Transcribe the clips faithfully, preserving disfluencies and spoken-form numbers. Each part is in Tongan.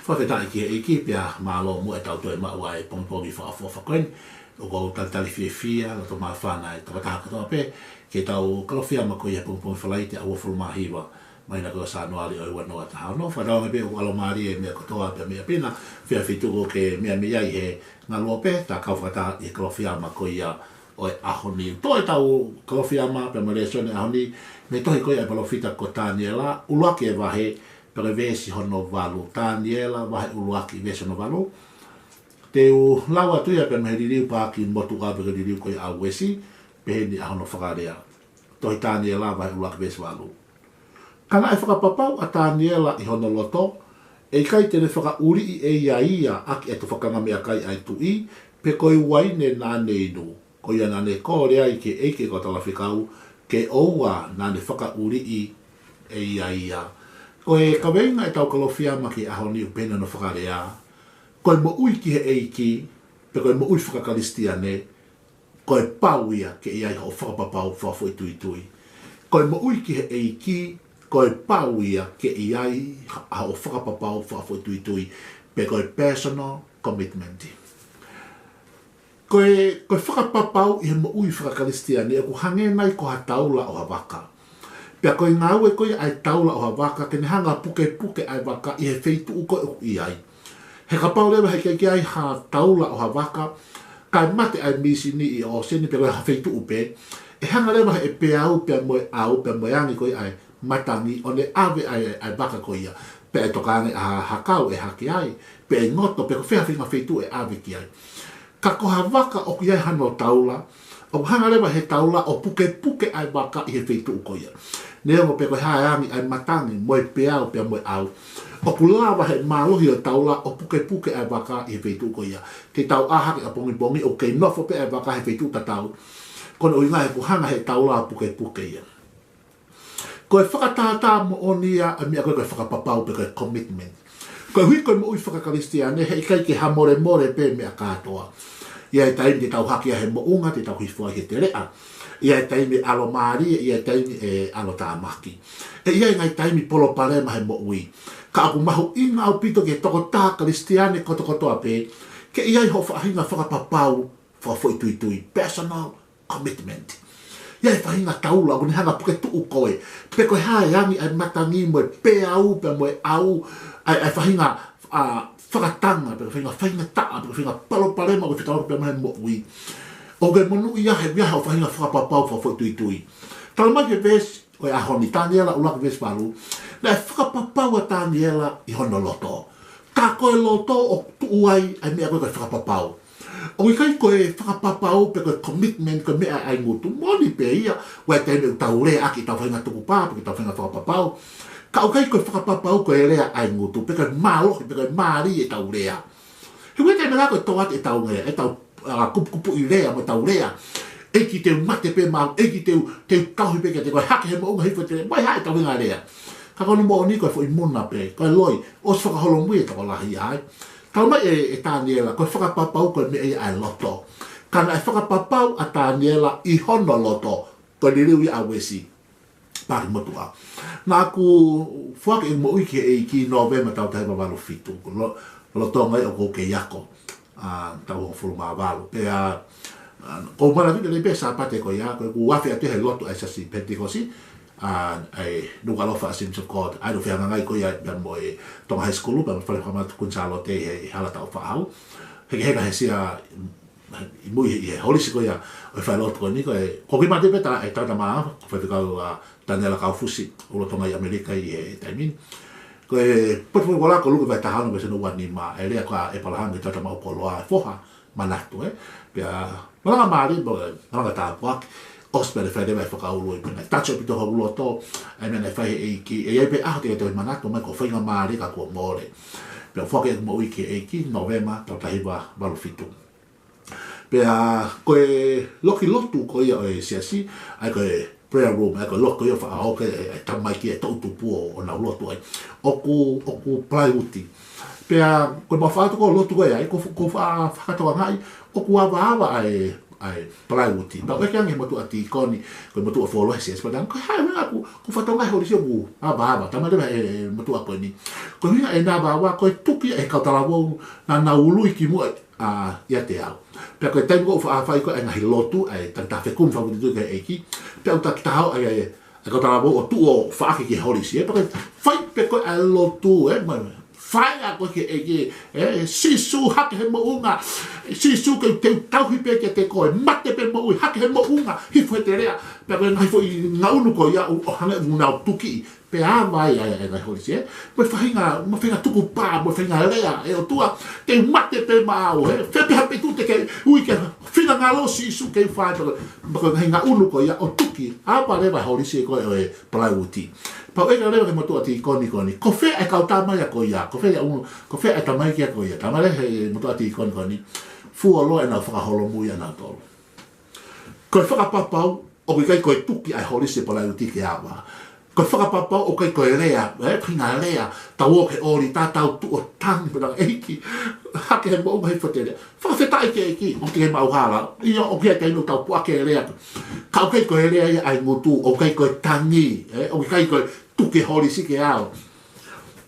Fakafetaʻi ki he ʻEiki pea mālō muʻa ʻetau toe maʻu ʻa e pongipongi fakaʻofoʻofa ko eni. ʻOku ou talitali fiefia, loto māfana ʻi he tokotaha kotoa pē, ke tau Kalofiama ko ia he pongipongi Falaite ʻaho uofulu mā hiva, māhina ko Sānuali ʻo e ua noa taha ono. Fakatauange pē ʻoku ʻalomālie e meʻa kotoa pē, meʻa pē naʻa fie fetuku ke meʻa mei ai he ngaluope, ta kau fakataha ʻi he Kalofiama ko ia ʻo e ʻaho ni. Tō ʻetau Kalofiama pea mo e lēsoni ʻaho ni mei he tohi ko ia ʻa e palōfita ko Taniela, ʻuluaki e vahe, pea ko e veesi hono valu. Taniela vahe ʻuluaki veesi hono valu. Te u lau atu ia pea mei he liliu paaki motuʻa pe ko e liliu ko ia ʻa Uesi, pehē ni ʻa hono fakalea. Tohi Taniela vahe ʻuluaki veesi valu. Ka naʻe fakapapau ʻa Taniela ʻi hono loto, ʻe ʻikai te ne fakaʻuliʻi ʻe ia ia ʻaki ʻa e tufakanga meʻakai ʻa e tuʻi, pe ko e uaine naʻa ne inu. Ko ia naʻa ne kole ai ki he ʻeiki ʻo e kau talafekau, ke ʻoua naʻa ne fakaʻuliʻi ʻe ia ia. Ko e kaveinga ʻetau Kalofiama ki he ʻaho ni ʻoku pehē ni hono fakalea: Ko e moʻui ki he ʻEiki, pe ko e moʻui fakakalisitiane, ko e pau ia ke ʻi ai hoʻo fakapapau fakafoʻituitui. Ko e moʻui ki he ʻEiki, ko e pau ia ke ʻi ai ha-, hoʻo fakapapau fakafoʻituitui, pe ko e personal commitment. Ko e, ko e fakapapau ʻi he moʻui fakakalisitiane ʻoku hangē nai ko ha taula ʻo ha vaka. Pea ko e ngāue ko ia ʻa e taula ʻo ha vaka, ke ne hanga ʻo pukepuke ʻa e vaka ʻi he feituʻu ko ē ʻoku ʻi ai. He kapau leva he ʻikai ke ʻi ai ha taula ʻo ha vaka, kae mate ʻa e mīsini ʻi ʻōseni pe ko ha feituʻu pē, ʻe hanga leva ʻe he peau pea mo e ʻau pea mo e angi ko ia ʻa e matangi ʻo ne ʻave ʻa e, ʻa e vaka ko ia. Pea ʻe tokange ʻa ha, ha kau ʻe hake ai, pea ʻe ngoto, pe ko fē ha faʻahinga feituʻu ʻe ʻave ki ai. Ka ko ha vaka ʻoku ʻi ai hano taula, ʻoku hanga leva ʻe he taula ʻo pukepuke ʻa e vaka ʻi he feituʻu ko ia. Neongo pe ko e hā e angi ʻa e matangi, mo e peau pea mo e ʻau, ʻoku lava ʻe he mālohi ʻo e taula ʻo pukepuke ʻa e vaka ʻi he feituʻu ko ia. Te tau ʻā hake ʻapongipongi ʻoku kei nofo pē ʻa e vaka he feituʻu tatau. Ko hono ʻuhinga he ʻoku hanga ʻe he taula ʻo pukepuke ia. Ko e fakatātā moʻoni ia ʻa e meʻa ko ē ko e fakapapau pe ko e commitment. Koeʻuhi ko e moʻui fakakalisitiane, he ʻikai ke hamolemole pē meʻa kātoa. ʻI ai e taimi te tau hake ai he moʻunga, te tau hifo ai he teleʻa. ʻI ai e taimi ʻe ʻalomālie, ʻi ai e taimi ʻe ʻalotāmaki. ʻE ʻi ai e ngaahi taimi palopalema he moʻui. Ka ʻoku mahuʻinga ʻaupito ki he tokotaha Kalisitiane kotokotoa pē, ke ʻi ai hoʻo faʻahinga fakapapau fakafoʻituitui, personal commitment. ʻI ai e faʻahinga taula ʻoku ne hanga ʻo puke tuʻu koe. Pe ko e hā e angi ʻa e matangi mo e peau pea mo e ʻau, ʻa e, ʻa e faʻahinga, ʻa, fakatanga, pe ko e faʻahinga faingataʻa, pe ko e faʻahinga palopalema ʻoku fetaulaki pea mo e moʻui, ʻoku ke monūʻia he ʻoku ʻi ai hoʻo faʻahinga fakapapau fakafoʻituitui. Talamai ʻe he veesi ʻo e ʻaho ni, Taniela ʻuluaki veesi valu, naʻe fakapapau ʻa Taniela ʻi hono loto. Ka ko e loto ʻoku tuʻu ai ʻa e meʻa ko ē ko e fakapapau. ʻOku ʻikai ko e fakapapau pe ko e commitment ko e meʻa ʻa e ngutu. Moʻoni pē ia, ʻoku ʻi ai e taimi ʻoku tau lea ʻaki ʻetau faʻahinga tukupā pe ko ʻetau faʻahinga fakapapau. Ka ʻoku ʻikai ko e fakapapau ko e lea ʻa e ngutu, pe ko e mālohi, pe ko e mālie ʻetau lea. He ʻoku ʻi ai e taimi ʻe lava ko e tō atu ʻetau ngeia, ʻetau, ʻa, kupukupuʻi lea mo ʻetau lea. ʻEiki te u mate pē maʻau, ʻEiki te u, te u tauhi pē kiate koe, hake he moʻunga hifo he teleʻa, mo e hā ʻetau faʻahinga lea. Ka ko hono moʻoni ko e foʻi muna pē, ko e loi, ʻosi fakaholomui e tokolahi ai. Talamai ʻe, ʻe Taniela, ko e fakapapau ko e meʻa ia ʻa e loto. Ka naʻe fakapapau ʻa Taniela ʻi hono loto, ko e liliu ia ʻa Uesi, paaki motuʻa. Naʻa ku foaki ʻeku moʻui ki he ʻEiki Nōvema taha hiva valu fitu. Lo-, lolotonga ia ʻoku ou kei ako, ʻa, taʻu hongofulu mā valu. Pea, ʻa, ʻoku ou manatuʻi lelei pē Sāpate ko ia, ko ʻeku afe atu he lotu ʻa e Siasi Penitekosi, ʻa, ʻa e Nukuʻalofa Assemblies of God, ʻa ia naʻa ku fehangahangai ko ia pea mo e Tonga High School, pea mo e Fale Fakamanatu Kuini Sālote he, he hala taʻu fā hau. He, he ka he sia, ʻi mui he, he holisi ko ia ʻo e failotu ko eni ko e, ko ki mate pē ta, e tangata māʻa, ko e faifekau ʻa Taniela Kaufusi, ʻo lolotonga ʻi ʻAmelika ʻi he taimi ni. Ko e potu folofola ko Luke vahe taha ono veesi hono ua nima, ʻa e lea ko ia ʻa ʻEpalahame ki he tangata maʻu koloa, foha, manatu, ē. Pea, malanga mālie, mo, malanga tāpuaki, ʻosi pea ne fai leva e fakaului pē naʻe touch ʻaupito hoku loto, ʻa e meʻa naʻe fai ʻe he ʻEiki, ʻe ʻi ai pē ʻaho te ke toe manatu mai ko e faingamālie ka kuo mole. Pea foaki ʻeku moʻui ki he ʻEiki, Nōvema, taʻu taha hiva valu fitu. Pea ko e loki lotu ko ia ʻo e siasi, ʻa ia ko e prayer room, ʻa ia ko e loki ko ia faʻa ʻoku ke, ʻe, ʻe tamaiki e toʻutupu ʻo, ʻo nau lotu ai. ʻOku, ʻoku palaiuti. Pea ko e mau faʻa ʻatu ko e lotu ko ia, ʻa ia ko, ko faʻa fakatokangaʻi, ʻoku avaava ʻa e, ʻa e palaiuti. Pea u ʻeke ange he motuʻa tīkoni, ko e motuʻa fuoloa he siasi, pea talaange, ko e hā e ʻuhinga ʻoku, ʻoku fakatokangaʻi e holisi ʻoku avaava, talamai leva ʻe he motuʻa ko eni. Ko e ʻuhinga ʻene avaava, ko e tuki ʻa e kau talavou naʻa nau ului kimuʻa, ʻa, ʻiate au. Pea ko e taimi ko ē ʻoku faʻa fai ko ē ʻa e ngaahi lotu, ʻa e takitaha fekumi fakafoʻituitui ki he ʻEiki. Pea ʻoku takitaha ʻa e, ʻa e kau talavou ʻo tuʻu ʻo faʻaki ki he holisi, ē. Pea ko e fai pē ko ē ʻa e lotu, ē, ma-, fai ʻa ko ē ki he ʻEiki, ē, Sīsū hake he moʻunga, Sīsū ke u tauhi pē kiate koe, mate pe moʻui, hake he moʻunga, hifo he teleʻa, pea ko e ngaahi foʻi ngaʻunu ko ia, ʻo, ʻo hangē ʻoku nau tuki, pea ava ai ʻa e, ʻa e ngaahi holisi, ē. Mo e faʻahinga, mo e faʻahinga tukupā, mo e faʻahinga lea, ʻe ʻOtua, ke u mate pē maʻau, ē. Fē pē ha feituʻu te ke ui ke finangalo Sīsū ke u fai, pea ko e, pea ko e ngaahi ngaʻunu ko ia, ʻo tuki, ava leva e holisi ko ē ʻo e palaiuti. Pea u ʻeke leva ki he motuʻa tīkoni ko eni, ko fē ʻa e kau tamaiki ko ia, ko fē ʻa e ʻunu, ko fē ʻa e tamaiki ko ia, talamai leva he motuʻa tīkoni ko eni, fuoloa ʻenau fakaholomui ʻanautolu. Ko e fakapapau, ʻoku ʻikai ko e tuki ʻa e holisi palaiuti ke ava. Ko e fakapapau, ʻoku ʻikai ko e lea, ē, faʻahinga lea, tau ō ki he ʻōlita, tau tuʻu ʻo tangi, pea talaange, ʻEiki, hake he moʻunga, hifo he teleʻa. Fakafetaʻi ki he ʻEiki, ʻoku ʻikai ke maʻu hala. ʻIo, ʻoku ʻi ai e taimi ʻoku tau puʻaki e lea. Ka ʻoku ʻikai ko e lea ia ʻa e ngutu, ʻoku ʻikai ko e tangi, ē, ʻoku ʻikai ko e tuki e holisi ke ava.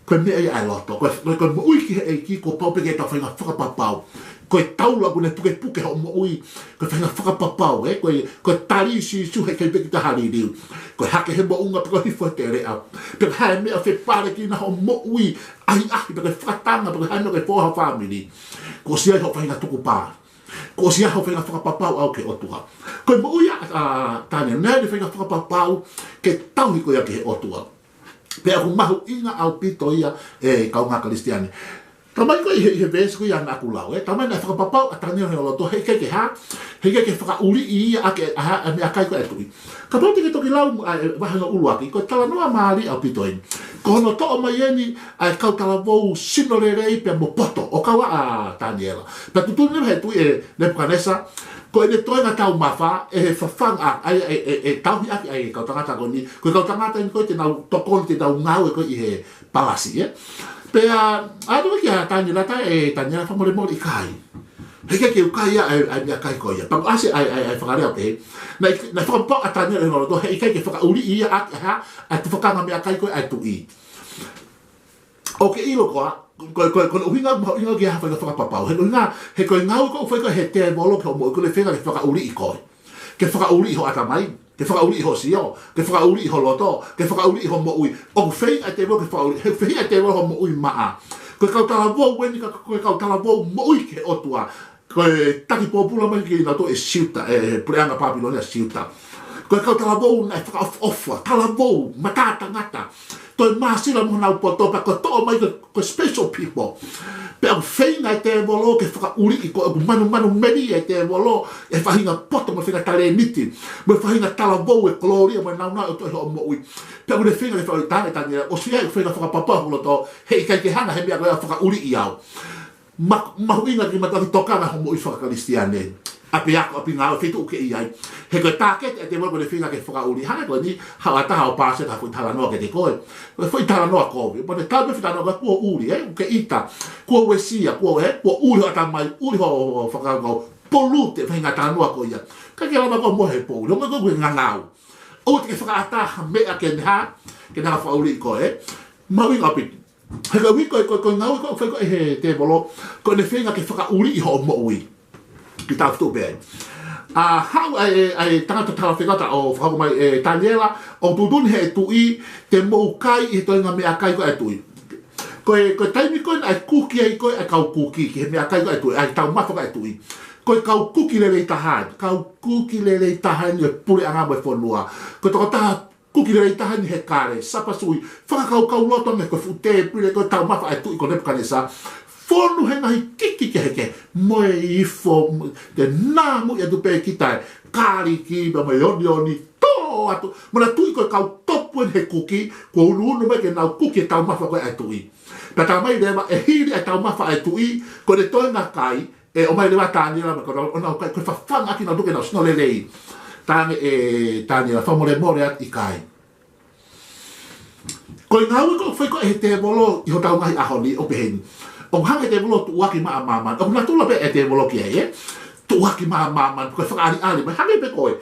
Ko e meʻa ia ʻa e loto. Ko e, ko e, ko e moʻui ki he ʻEiki, kuo pau pē ke tau faʻahinga fakapapau. Ko e taula ʻoku ne pukepuke hoʻo moʻui, ko e faʻahinga fakapapau, ē? Ko e, ko e tali Sīsū heʻikai pē ke toe liliu. Ko e hake he moʻunga, pe ko e hifo he teleʻa. Pe ko e hā e meʻa ʻoku fepalekina hoʻo moʻui, ʻahiʻahi, pe ko e fakatanga, pe ko e hā e meʻa ʻoku ke foha fāmili. Kuo ʻosi ʻi ai hoʻo faʻahinga tukupā. Kuo ʻosi ʻi ai hoʻo faʻahinga fakapapau ʻaʻau ki he ʻOtua. Ko e moʻui ʻa, ʻa Taniela, naʻe ʻi ai ʻene faʻahinga fakapapau ke tauhi ko ia ki he ʻOtua. Pea ʻoku mahuʻinga ʻaupito ia, ē, kaungā Kalisitiane. Talamai ko ē ʻi he, ʻi he veesi ko ia naʻa ku lau, ē. Talamai naʻe fakapapau ʻa Taniela ʻi hono loto, heʻikai ke hā, heʻikai ke fakaʻuliʻi ia ʻaki ʻa e, ʻa e, ʻa e meʻakai ko ē ʻa e tuʻi. Kapau te ke toki lau, ʻa e, vahe hono ʻuluaki, ko e talanoa mālie ʻaupito eni. Ko hono toʻo mai eni ʻa e kau talavou sino lelei pea mo poto, ʻo kau ai ʻa Taniela. Pea tuʻutuʻuni leva ʻe he tuʻi ʻe Nepukanesa, ko ʻene toenga taumafa, ʻe fafanga, ʻa e, ʻe, ʻe, ʻe tauhi ʻaki ʻa e kau tangata ko eni, ko e kau tangata eni ko ē te nau tokoni, te nau ngāue ko ē ʻi he palasi, ē. Pea, ʻalu ki ai ʻa Taniela, talaange ʻe Taniela, fakamolemole, ʻikai. Heʻikai ke u kai ʻa e, ʻa e meʻakai ko ia. Pea ʻoku ʻasi ʻa e, ʻa e, ʻa e fakalea pē. Naʻe, naʻe fakapapau ʻa Taniela ʻi hono loto, heʻikai ke fakaʻuliʻi ia ʻaki ʻa e, ʻa e tufakanga meʻakai ko ē ʻa e tuʻi. ʻOku ke ʻilo koā, ko e, ko e, ko e ʻuhinga, mahuʻinga ke ʻi ai ha faʻahinga fakapapau. He ko e ʻuhinga, he ko e ngāue ʻoku fai ko ē ʻe he tēvolo ki hoʻo moʻui, ko ʻene feinga ke fakaʻuliʻi koe. Ke fakaʻuliʻi ho ʻatamai, ke fakaʻuliʻi ho sio, ke fakaʻuliʻi ho loto, ke fakaʻuliʻi ho moʻui. ʻOku feinga e tēvolo ke fakaʻuliʻi, he fehiʻa e tēvolo ho moʻui maʻa. Ko e kau talavou eni, ka ko e kau talavou moʻui ki he ʻOtua. Ko e taki pōpula mai kinautolu ʻe Siuta, ʻe he puleʻanga Pāpilonia ʻa Siuta. Ko e kau talavou naʻe fakaʻofoʻofa, talavou, matātangata. Toe māsila mo honau poto, pea ko e toʻo mai ko e, ko e special people. Pea ʻoku feinga e tēvolo ke fakaʻuliʻi koe, ʻoku manumanu melie e tēvolo, ʻe he faʻahinga poto mo e faʻahinga talēniti, mo e faʻahinga talavou ʻe kolōlia mo e nāunau ʻo e ʻOtua ʻi hoʻo moʻui. Pea ʻoku ne feinga ke fakaʻuliʻi, talaange ʻe Taniela, ʻosi ʻi ai ʻeku faʻahinga fakapapau ʻi hoku loto, heʻikai ke hanga ʻe he meʻa ko ia ʻo fakaʻuliʻi au. Ma-, mahuʻinga ke maʻu ʻetau tokanga ki hoʻo moʻui fakakalisitiane. ʻA e ako, ʻa e ngāue, feituʻu ʻoku ke ʻi ai. He ko e tāketi ʻa e tēvolo ko ʻene feinga ke fakaʻuliʻi. Hangē ko eni, haʻu ʻa ha taha ʻo paasi ha foʻi talanoa kiate koe. Ko e foʻi talanoa kovi. Mo ne tau pē foʻi talanoa kovi, kuo ʻuli, ē, ʻoku ke ʻita. Kuo uesia, kuo, ē, kuo ʻuli ho ʻatamai, ʻuli ho, ho, ho fakakaukau. Pollute e faʻahinga talanoa ko ia. ʻIkai ke lava koe ʻo mohe he poʻuli. ʻO mo ko e ngangau. ʻOua te ke fakaʻatā ha meʻa ke ne hā, ke ne hanga ʻo fakaʻuliʻi koe, ē. Mahuʻinga ʻaupito. He ko e ʻuhi ko e, ko e, ko e ngāue ko ē ʻoku fai ko ē ʻe he tēvolo, ko ʻene feinga ke fakaʻuliʻi hoʻo moʻui. Ke tau tuʻu pē ai. ʻA, haʻu ʻa e, ʻa e tangata talafekau ʻo fakahoko mai ʻe Taniela, ʻoku tuʻutuʻuni ʻe he tuʻi, te mou kai ʻi he toenga meʻakai ko ē ʻa e tuʻi. Ko e, ko e taimi ko ē naʻe kuki ai ko ē ʻa e kau kuki, ki he meʻakai ko ē ʻa e tuʻi, ʻa e taumafa ko ē ʻa e tuʻi. Ko e kau kuki lelei taha, kau kuki lelei taha eni ʻo e puleʻanga mo e fonua. Ko e tokotaha kuki lelei taha eni he kale, sapa sui, fakakaukau loto ange ko e fuʻu tēpile ko e taumafa ʻa e tuʻi ko Nepukanesa. Fonu he ngaahi kiki kehekehe, mo e ifo, mo e namuʻi atu pē kita e kāliki, pea mo e onioni, tō atu, mo e tuʻi ko e kau topu eni he kuki, kuo unuunu mai ke nau kuki e taumafa ko ē ʻa e tuʻi. Pea talamai leva ʻe hili ʻa e taumafa ʻa e tuʻi, ko ʻene toenga kai, ʻe ʻomai leva ʻa Taniela mo e kau, ʻo nau kai, ko e fafanga ʻaki kinautolu ke nau sino lelei. Talaange ʻe Taniela, fakamolemole atu, ʻikai. Ko e ngāue ko ē ʻoku fai ko ē ʻe he tēvolo ʻi hotau ngaahi ʻaho ni ʻoku pehē ni. ʻOku hanga ʻe he tēvolo ʻo tuʻuaki maʻa māmani. ʻOku natula pē ʻa e tēvolo ki ai, ē. tuʻuaki mā māmani, ko e fakaʻaliʻali mai, hangē pē ko e,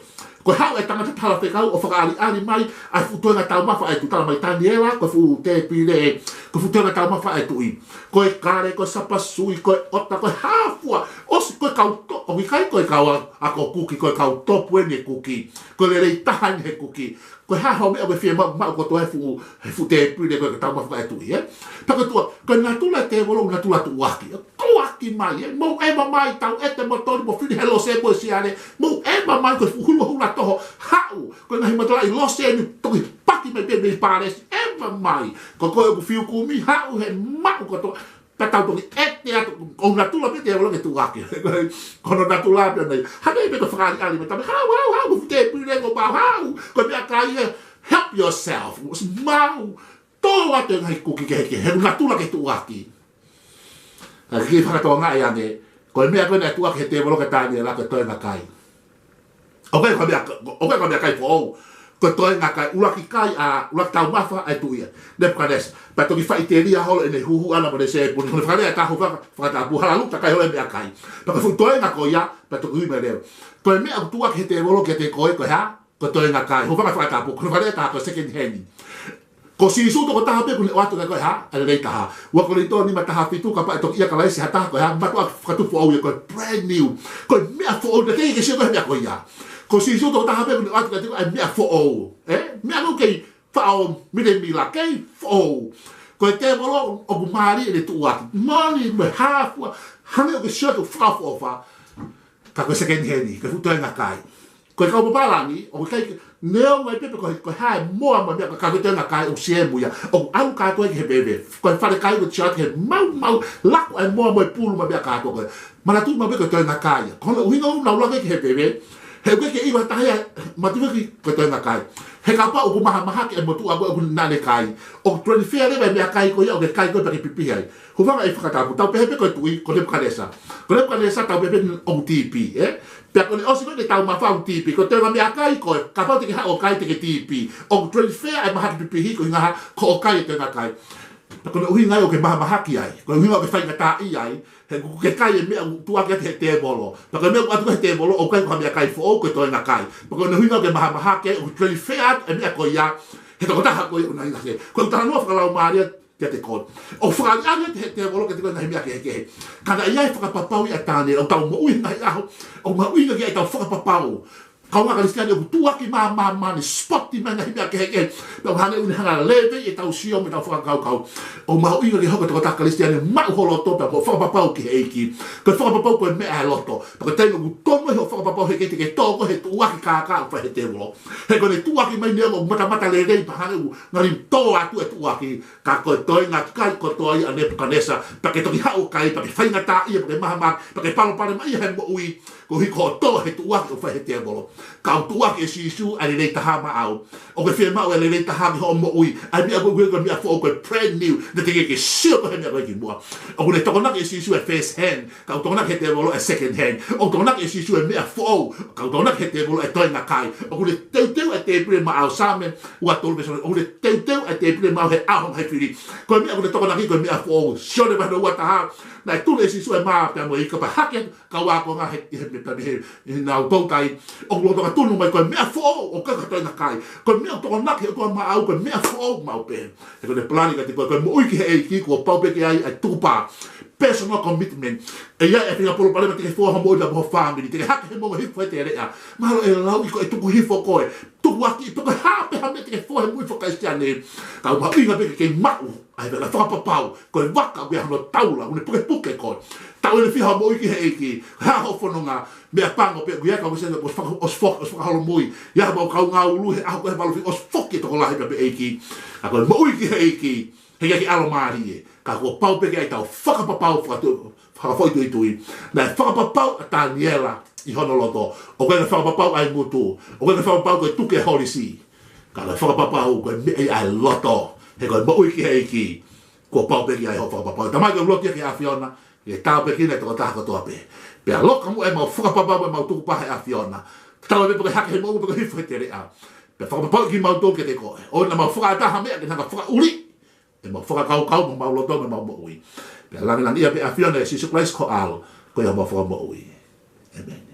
ko e haʻu e tangata talafekau ʻo fakaʻaliʻali mai ʻa e fuʻu toenga taumafa ʻa e tuʻi. Talamai ʻe Taniela, ko e fuʻu tēpile, ko e fuʻu toenga taumafa ʻa e tuʻi. Ko e kale, ko e sapasui, ko e ʻota, ko e hā fua, ʻosi ko e kau to-, ʻoku ʻikai ko e kau a-, ako kuki, ko e kau topu eni e kuki, ko e lelei taha eni he kuki. Ko e hā hoʻo meʻa ʻoku ke fiemaʻu, maʻu kotoa he fuʻu, he fuʻu tēpile ko e taumafa ʻa e tuʻi, ē? Pea ko e tuʻu, ko e natula e tēvolo, natula tuʻuaki. Tuʻuaki mai, ē? Mou ʻeva mai, tau ʻete mo toli mo fili he lose mo e siale. Mou ʻeva mai, ko e fuʻu hulohula toho, haʻu. Ko e ngaahi matalaʻi lose eni, toki paki mai pē mei Pālesi, ʻeva mai. Ko koe ʻoku fiu kumi, haʻu he maʻu kotoa. Pea tau toki ʻete atu, ko e natula pē tēvolo ke tuʻuaki. Ko hono natula pē ʻona ia. Hangē pē ko e fakaʻaliʻali mai, talamai, haʻu, haʻu, haʻu, ko e fuʻu tēpile ko ē, haʻu, ko e meʻakai ē, help yourself. Maʻu, tō atu e ngaahi kuki kehekehe, he ʻoku natula ke tuʻuaki. Ka ke fakatokangaʻi ange, ko e meʻa ko ē naʻe tuʻuaki he tēvolo kia Taniela ko e toenga kai. ʻOku ʻikai ko e meʻa, ʻoku ʻikai ko e meʻakai foʻou. Ko e toenga kai, ʻuluaki kai ʻa, ʻuluaki taumafa ʻa e tuʻi ʻa Nepukanesa. Pea toki faʻiteliha holo ʻene huhu ʻana mo ʻene sēpuni. Ko hono fakalea ʻe taha, hūfanga he fakatapu, hala luta kai holo e meʻakai. Pea ko e fuʻu toenga ko ia, pea toki ui mai leva. Ko e meʻa ʻoku tuʻuaki he tēvolo kiate koe, ko e hā? Ko e toenga kai. Hūfanga he fakatapu, ko hono fakalea ʻe taha ko e second hand. Ko Sīsū tokotaha pē kuo ne ʻoatu kia koe ha, ʻa e lelei taha. Ua Kolinitō nima taha fitu, kapau ʻe toki ʻia Kalaisi ha taha ko e hā, mātuʻaki fakatupu foʻou ia, ko e brand new. Ko e meʻa foʻou, naʻe teʻeki ke sio koe he meʻa ko ia. Ko Sīsū tokotaha pē kuo ne ʻoatu kiate koe ʻa e meʻa foʻou. Ē? Meʻa ʻoku kei faʻo milemila, kei foʻou. Ko e tēvolo ʻoku mālie ʻene tuʻuaki. Mālie mo e hā fua, hangē ʻoku ke sio atu fakaʻofoʻofa. Ka ko e second hand, ko e fuʻu toenga kai. Ko e kau pālangi, ʻoku ʻikai ke, neongo ai pē pe ko e, ko e hā e moa mo e meʻa, ka ko e toenga kai ʻoku siemu ia. ʻOku ʻalu kātoa ki he veve. Ko e fale kai ko e tiati he maumau, laku e moa mo e pulu mo e meʻa kātoa ko ē. Manatuʻi maʻu pē ko e toenga kai ia. Ko hono ʻuhinga ʻoku nau lave ki he veve. He ʻoku ʻikai ke ʻilo ʻe ha taha ia, manatuʻi ko e toenga kai. He kapau ʻoku mahamahaki e motuʻa ko ē ʻoku nau kai, ʻoku transfer leva e meʻakai ko ia ʻo ke kai ko ē pea ke pipihi ai. Hūfanga he fakatapu, tau pehē pē ko e tuʻi, ko Nepukanesa. Ko Nepukanesa tau pehē pē ʻoku TB, ē? Pea ko ʻene ʻosi ko ʻene taumafa ʻoku TB, ko e toenga meʻakai ko ē, kapau te ke haʻu ʻo kai te ke TB. ʻOku transfer e mahaki pipihi ko e ʻuhinga ko hoʻo kai e toenga kai. Pea ko hono ʻuhinga ia ʻoku ke mahamahaki ai, ko e ʻuhinga ʻoku ke faingataʻaʻia ai, he ʻoku ke kai e meʻa ʻoku tuʻuaki atu he tēvolo. Pea ko e meʻa ʻoku ʻoatu ko ē he tēvolo, ʻoku ʻikai ko ha meʻakai foʻou, ko e toenga kai. Pea ko hono ʻuhinga ʻoku ke mahamahaki ai, ʻoku transfer atu e meʻa ko ia, he tokotaha ko ia ʻoku ne ʻinasi. Ko e talanoa fakalaumālie, kiate koe. ʻOku fakaʻaliʻali atu he tēvolo kiate koe e ngaahi meʻa kehekehe. Ka naʻe ʻi ai e fakapapau ia ʻa Taniela, ʻoku tau moʻui he ngaahi ʻaho, ʻoku mahuʻinga ke ʻi ai ʻetau fakapapau. Kaungā Kalisitiane, ʻoku tuʻuaki mā māmani, spot mai e ngaahi meʻa kehekehe. Pea ʻoku hangē ʻoku ne hanga ʻo lēvei ʻetau sio mo ʻetau fakakaukau. ʻOku mahuʻinga ke hoko ko e tokotaha Kalisitiane maʻu ho loto pea mo e fakapapau ki he ʻEiki. Ko e fakapapau ko e meʻa ʻa e loto. Pea ko e taimi ʻoku tonu ai hoʻo fakapapau he ʻikai te ke tō koe he tuʻuaki kākā ʻoku fai he tēvolo. He ko ʻene tuʻuaki mai neongo ʻoku matamatalelei pea hangē ʻoku ngali tō atu e tuʻuaki. Ka ko e toenga kai kotoa ia ʻa Nepukanesa, pea ke toki haʻu ʻo kai, pea ke faingataʻaʻia, pea ke mahamahaki, pea ke palopalemaʻia he moʻui, koeʻuhi ko hoʻo tō he tuʻuaki ʻoku fai he tēvolo. Ka ʻoku tuʻuaki ʻe Sīsū ʻa e lelei taha maʻau. ʻOku ke fiemaʻu e lelei taha ki hoʻo moʻui, ʻa e meʻa ko ē ko e meʻa foʻou, ko e brand new, naʻe teʻeki ke sio koe he meʻa ko ē kimuʻa. ʻOku ne tokonaki ʻe Sīsū e first hand, ka ʻoku tokonaki he tēvolo e second hand. ʻOku tokonaki ʻe Sīsū e meʻa foʻou, ka ʻoku tokonaki he tēvolo e toenga kai. ʻOku ne teuteu e tēpile maʻau, Saame ua tolu veesi ono, ʻoku ne teuteu e tēpile maʻau he ʻaho ʻo e ngaahi fili. Ko e meʻa ʻoku ne tokonaki ko e meʻa foʻou. Sione vahe ua taha, naʻe tunu ʻe Sīsū e mā pea mo e ika pea hake e kau ākonga he, he, he, he, he nau toutai. ʻOku lolotonga tunu mai ko e meʻa foʻou, ʻoku ʻikai ko ha toenga kai. Ko e meʻa ʻoku tokonaki he ʻOtua maʻau, ko e meʻa foʻou maʻu pē. He ko ʻene palani kiate koe, ko e moʻui ki he ʻEiki, kuo pau pē ke ʻi ai e tukupā. Personal commitment. ʻE ʻi ai e faʻahinga palopalema te ke foua ho moʻui pea mo ho fāmili. Te ke hake he moʻunga, hifo he teleʻa. Mahalo ʻe lauʻi koe, ʻe tuku hifo koe. Tukuakiʻi pē koe, ha pē ha meʻa te ke foua he moʻui faka-Kalisitiane. Ka ʻoku mahuʻinga pē ke ke maʻu ʻa e vela fakapapau. Ko e vaka ʻoku ʻi ai hono taula, ʻoku ne pukepuke koe. Taʻu ʻeni fiha hoʻo moʻui ki he ʻEiki. Ko e hā hoʻo fononga? Meʻapango pē, ʻoku ʻi ai e kau Kalisitiane ʻoku ʻosi faka-, ʻosi fo-, ʻosi fakaholo moʻui. ʻI ai haʻamau kau ngāue he ʻaho ko ē he valu fitu, ʻosi foki e tokolahi pē mei he ʻEiki. Ka ko e moʻui ki he ʻEiki, he ʻikai ke ʻalomālie. Ka kuo pau pē ke ʻi ai ʻetau fakapapau fakatu-, fakafoʻituitui. Naʻe fakapapau ʻa Taniela ʻi hono loto. ʻOku ʻikai ko e fakapapau ʻa e ngutu. ʻOku ʻikai ko e fakapapau ko e tuki e holisi. Ka ko e fakapapau ko e meʻa ia ʻa e loto. He ko e moʻui ki he ʻEiki, kuo pau pē ke ʻi ai hoʻo fakapapau. Tamai, ko e lotu ia ki he ʻAfiona, ke tāpuekina e tokotaha kotoa pē. Pea loka muʻa ʻemau fakapapau mo ʻemau tukupā he ʻAfiona. Tatau ai pē pe ko e hake he moʻunga pe ko e hifo he teleʻa. Pea fakapapauʻi kimautolu kiate koe. ʻOua naʻa mau fakaʻatā ha meʻa ke ne hanga ʻo fakaʻuli ʻemau fakakaukau mo ʻemau loto mo ʻemau moʻui. Pea langilangiʻia pē ʻAfiona, ʻia Sīsū Kalaisi ko ho ʻAlo, ko homau Fakamoʻui. ʻĒmeni.